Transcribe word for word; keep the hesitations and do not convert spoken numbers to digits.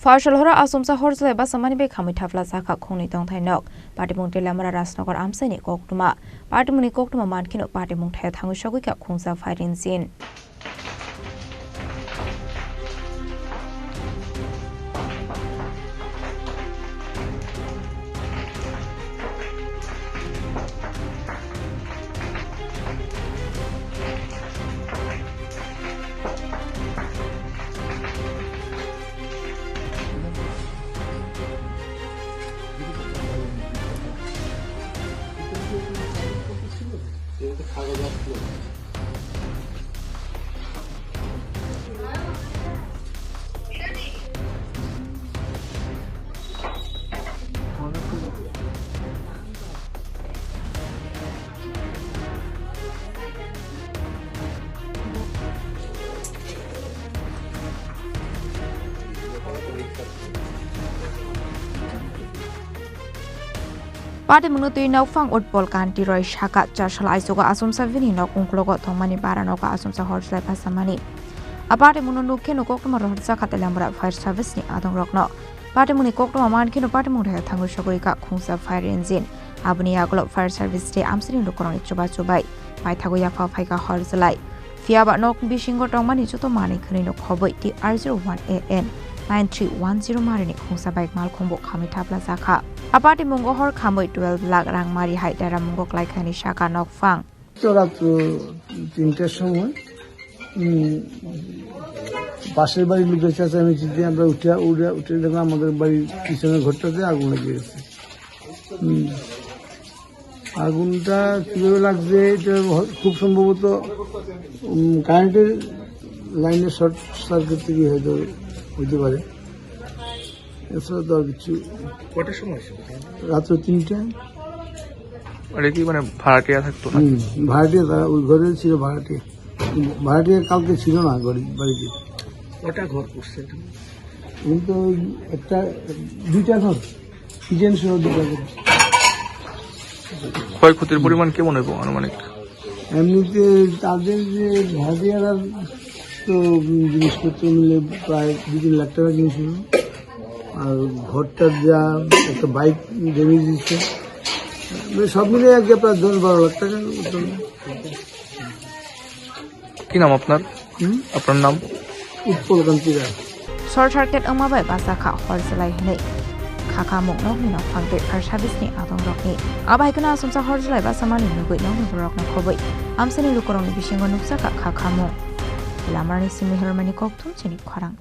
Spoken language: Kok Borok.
Parsalhora asomsa hor chwlai basamani bai khamwi thapla chakha khungni tongthai nok. Patimung Teliamura Rajnagar amchaini koktwma. Patimungni koktwma mankheno patimung thaya thangwi sogwi kha khungsa fire engine. Patimungno twi nokphang Utpol Kanti Roy saka, chasal aichugo asomsa bini nok ungklogo tongmani bara nogo asomsa hor chwlai basamani. A patimungno nukhe koktwma rohorjak kha Teliamura fire service ni adongrokno. Patimungni koktwma mankheno patimung thaya thangwi sogwi kha khungsa fire engine. Aboni yagulo fire service tei amchaini lukurokni chubachu bai paithago yapha phaikha hor chwlai. Phiyaba nok bisingo tongmani joto manwi khwnwino khobwi T R zero one A N nine three one zero marini khungsa bike malkhungbo khamwi thapla jakha. A patimungo hor khamwi twelve lakh rang mari hai deramungo klaikhani saka nokphang. তো রাত তিনটার সময়, উম, পাশের বাড়ির লোকের চেঁচামেচিতে আমরা উঠে, উঠে, উঠে দেখলাম আমাদের বাড়ির পিছনের ঘরটাতে আগুন লেগে গেছে। হুম। আগুনটা কিভাবে লাগছে, এটা হ-, খুব সম্ভবত, উম, কারেন্টের লাইনের শর্ট সার্কিট থেকে হয়তো হইতে পারে। এছাড়া তো আর কিছু। কটার সময় হয়েছে? রাত্র তিনটায়। এটা কি মানে ভাড়াটিয়া থাকতো না? হুম, ভাড়াটিয়া তারা ওই ঘরে ছিল ভাড়াটিয়া। ভাড়াটিয়া কালকে ছিল না ঘরে, বাড়িতে। কটা ঘর পড়ছে এখানে? কিন্তু ওই একটা, দুইটা ঘর, কিচেন সহ দুইটা ঘর। ক্ষয়ক্ষতির পরিমাণ কেমন হইব আনুমানিক? এমনিতে তাদের যে ভাড়াটিয়ারা তো জিনিসপত্র মিলে প্রায় দুই তিন লাখ টাকা জিনিস হলো। আর ঘরটার যা একটা বাইক ড্যামেজ দিচ্ছে, মানে সব মিলে আজকে প্রায় দশ বারো লাখ টাকার মতন। কি নাম আপনার? হুম? আপনার নাম? উৎপল কান্তি রায়। Short circuit wngma bai bachakha hor chwlai hinwi khakha mung nokni nokphang tei fire service ni adongrokni. Abo hai kheno asomsa hor chwlai bachamani nugwi nokni bororokno khobwi amchaini lukurokni bisingo nukjakha khakha mung. Lamarani simi hormani kokthum chini khorang.